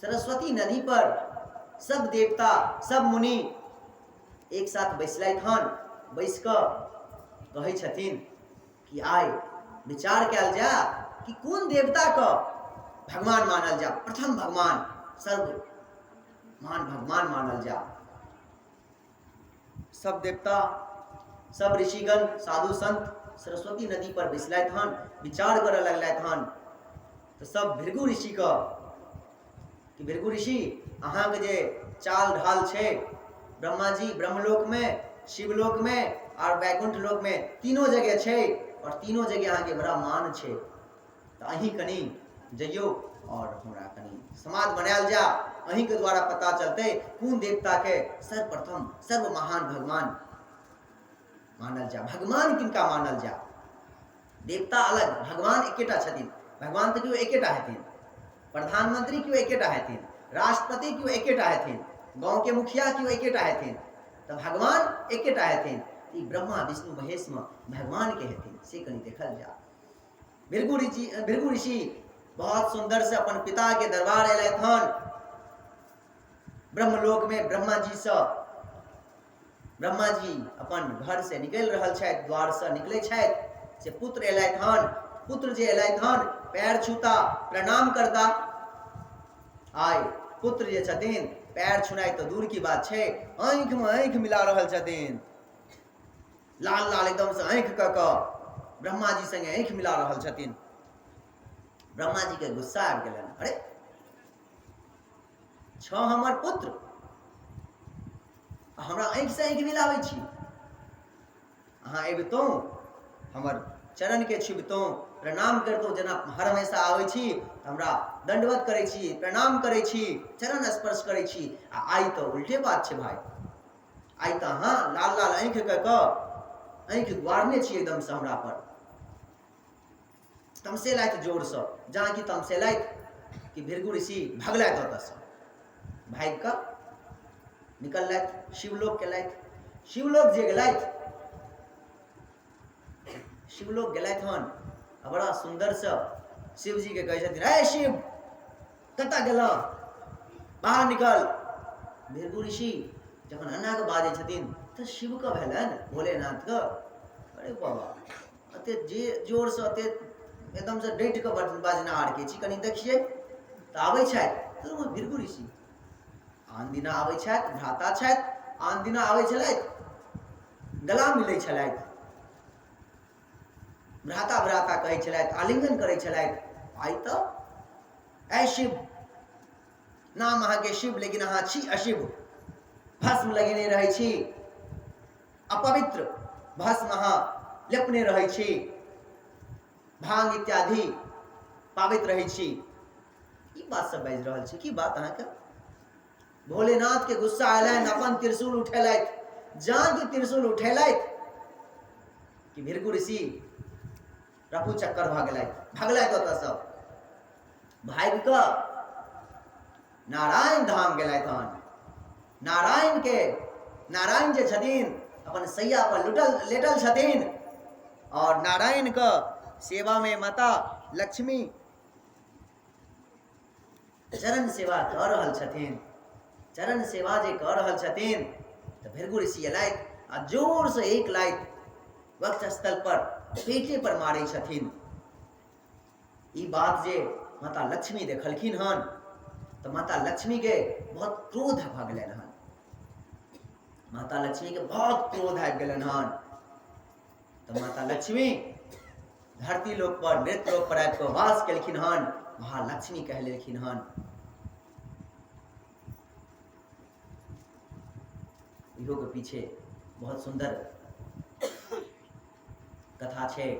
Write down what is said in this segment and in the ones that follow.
सरस्वती नदी पर सब देवता सब मुनि एक साथ बैसलथि हन। बैस कऽ कहै छथिन कि आइ विचार कयल जाय कि कोन देवताके भगवान मानल जाय, प्रथम भगवान सर्व महान भगवान मानल जाय। सब देवता सब ऋषिगण साधु संत सरस्वती नदी पर बैसलथि हन, विचार करऽ लगलथि हन। तऽ सब भृगु ऋषिके कि भृगु ऋषि अहाँके जे चाल ढाल छै ब्रह्माजी ब्रह्मलोकमे शिवलोकमे आओर वैकुण्ठ लोकमे तीनों जगह छै आओर तीनों जगह अहाँके बड़ा मान छै, तऽ अहीं कनि जइयौ आओर हमरा कनि समाज बनायल जा, अहीँके द्वारा पता चलतै कोन देवताके सर्वप्रथम सर्व महान भगवान मानल जा, भगवान किनका मानल जा। देवता अलग, भगवान एकेटा छथिन, भगवान तऽ केओ एकेटा हेथिन, प्रधानमंत्री केओ एकेटा हेथिन, राष्ट्रपति केओ एकेटा हेथिन, गाँवके मुखिया केओ एकेटा हेथिन, तऽ भगवान एकेटा हेथिन। ई ब्रह्मा विष्णु महेशमे भगवानके हेथिन से कनि देखल जा। भृगु ऋषि, भृगु ऋषि बहुत सुंदर से अपन पिता के दरबार एलथि हन। ब्रह्मलोक में ब्रह्मा जी से, ब्रह्मा जी अपन घर से निकलि रहल छथि, द्वार से निकलै छथि से पुत्र एलथि हन। पुत्र जे एलथि हन पैर छूता प्रणाम करता। आइ पुत्र जे छथिन पैर छुनाइ तऽ दूर की बात छै, आँखि में आँखि मिला रहल छथिन, लाल लाल एकदम से आँखि कऽ कऽ ब्रह्मा जी संगे आँखि मिला रहल छथिन। ब्रह्मा जी के गुस्सा आबि गेलनि, अरे छ हमर पुत्र आ हमरा आँखि से आँखि मिलाबै छी, अहाँ अबितहुँ हमर चरणके छुबितहुँ प्रणाम करितहुँ, जेना हर हमेशा आबै छी हमरा दण्डवत करै छी प्रणाम करै छी चरण स्पर्श करै छी, आ आइ तऽ उल्टे बात छै भाइ, आइ तऽ अहाँ लाल लाल आँखि कऽ कऽ आँखि गुआरने छी एकदमसँ हमरा पर। तमसेलथि जोरसँ, जहाँ कि तमसेलथि कि भृगु ऋषि भगलथि ओतऽसँ, भागि कऽ निकललथि शिवलोक गेलथि। शिवलोक जे गेलथि, शिवलोक गेलथि हन आ बड़ा सुन्दरसँ शिवजीके कहै छथिन, हे शिव कतऽ गेलह, बाहर निकल। भृगु ऋषि जखन एना कऽ बाजै छथिन तऽ शिवके भेलनि भोलेनाथके, अरे बाबा एते जे जोरसँ एते एकदमसँ डटि कऽ बाजनाहारके छी, कनि देखियै। तऽ आबै छथि तऽ भृगु ऋषि आन दिना आबै छथि, भ्राता छथि, आन दिना आबै छलथि गला मिलै छलथि, भ्राता भ्राता कहै छलथि, आलिंगन करै छलथि। आइ तऽ ऐ शिव, नाम अहाँके शिव लेकिन अहाँ छी अशिव, भस्म लगेने रहै छी, अपवित्र भस्म अहाँ लेपने रहै छी, भांग इत्यादि पाबैत रहै छी। ई बात सब बाजि रहल छी, की बात अहाँके? भोलेनाथ के गुस्सा अयलनि, अपन त्रिशूल उठेलथि, जान के त्रिशूल उठेलथि कि भृगु ऋषि रफू चक्कर भऽ गेलथि, भगलथि ओतऽसँ भागि कऽ नारायण धाम गेलथि हन। नारायण के, नारायण जे छथिन अपन सैया पर लुटल लेटल छथिन और नारायण के सेवा में माता लक्ष्मी चरण सेवा कऽ रहल छथिन। चरण सेवा जे कऽ रहल छथिन तऽ भृगु ऋषि एलथि आ जोरसँ एक लाइत वक्षस्थल पर पेटे पर मारै छथिन। ई बात जे माता लक्ष्मी देखलखिन हन तऽ माता लक्ष्मीके बहुत क्रोध भऽ गेलनि हन, माता लक्ष्मीके बहुत क्रोध आबि गेलनि हन। तऽ माता लक्ष्मी धरती लोक पर मृत लोक पर आबि कऽ वास केलखिन हन, महालक्ष्मी कह लेलखिन हन। इहो के पीछे बहुत सुंदर कथा छै।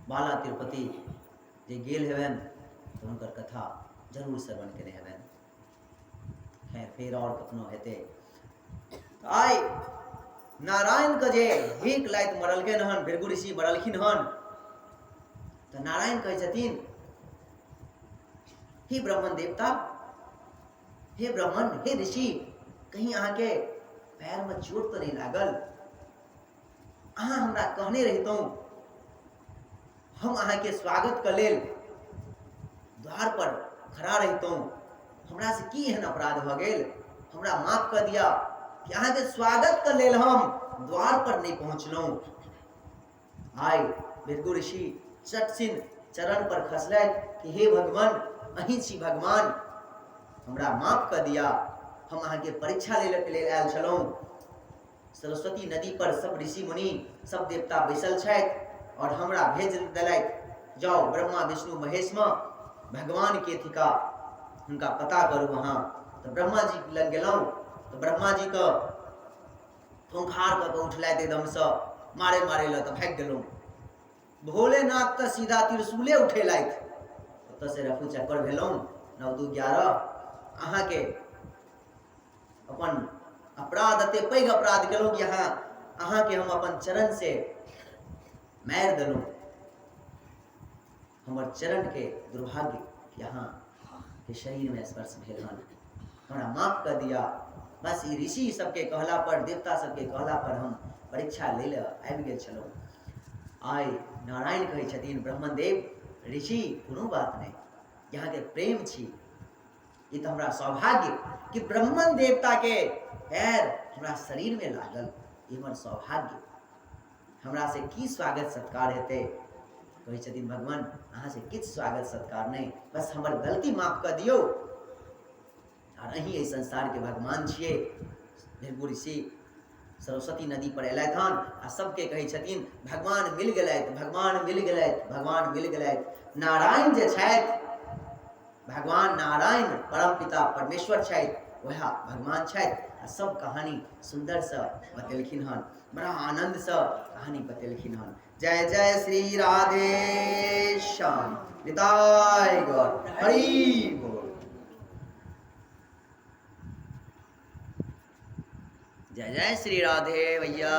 बाला तिरुपति जे गेल हेबनि तऽ हुनकर कथा जरूर श्रवण केने हेबनि। खैर फेर आओर कखनो हेतै। आइ नारायणके जे हिक लाइत मरलखिन हन, भृगु ऋषि मरलखिन हन, तऽ नारायण कहै छथिन, हे ब्राह्मण देवता, हे ब्राह्मण, हे ऋषि, कहीं अहाँके पैरमे चोट तऽ नहि लागल? अहाँ हमरा कहने रहितहुँ, हम अहाँके स्वागतके लेल द्वार पर खड़ा रहितहुँ। हमरा से की एहन अपराध भऽ गेल, हमरा माफ कऽ दिअ कि अहाँके स्वागत के लेल हम द्वार पर नहि पहुँचलहुँ। आइ भृगु ऋषि चटसिन चरण पर खसलथि कि हे भगवान, अहीं छी भगवान, हमरा माफ कऽ दिअ, हम अहाँके परीक्षा लै के लेल आयल छलहुँ। सरस्वती नदी पर सब ऋषि मुनि सब देवता बैसल छथि और हमरा भेज देलथि, जाओ ब्रह्मा विष्णु महेश में भगवान के थिका, हुनका पता करू अहाँ। तऽ ब्रह्मा जी लग गेलहुँ तऽ ब्रह्मा जी तऽ खूंखार कऽ कऽ उठलथि एकदमसँ मारे मारे लए, तऽ भागि गेलहुँ। भोलेनाथ तऽ सीधा त्रिशूले उठेलथि, ओतऽ से रफू चक्कर भेलहुँ। 9 2 11 अहाँके अपन अपराध एते पैघ अपराध केलहुँ कि अहाँके हम अपन चरण से मारि देलहुँ। हमर चरण के दुर्भाग्य कि अहाँ के शरीर में स्पर्श भेल हन, हमरा माफ कर दिया। बस ई ऋषि सबके कहला पर, देवता सबके कहला पर हम परीक्षा लै लए आबि गेल छलहुँ। आइ नारायण कहै छथिन, ब्रह्मदेव ऋषि कोनो बात नहि, अहाँके प्रेम छी, ई तऽ हमरा सौभाग्य कि ब्राह्मण देवता के पैर हमरा शरीर में लागल, ई हमर सौभाग्य। हमरा से की स्वागत सत्कार हेतै? कहै छथिन भगवान अहाँ से किछु स्वागत सत्कार नहि, बस हमर गलती माफ कऽ दियौ, आर अहीं एहि संसार के भगवान छियै। भृगु ऋषि सरस्वती नदी पर एलथि हन आ सबके कहै छथिन भगवान मिल गेलथि, भगवान मिल गेलथि, भगवान मिल गेलथि। नारायण जे छथि, भगवान नारायण परम पिता परमेश्वर छथि, वएह भगवान छथि। आ सब कहानी सुन्दरसँ बतेलखिन हन, बड़ा आनन्दसँ कहानी बतेलखिन हन। जय जय श्री राधे श्याम, निताय गौर हरि बोल। जय जय श्री राधे भैया।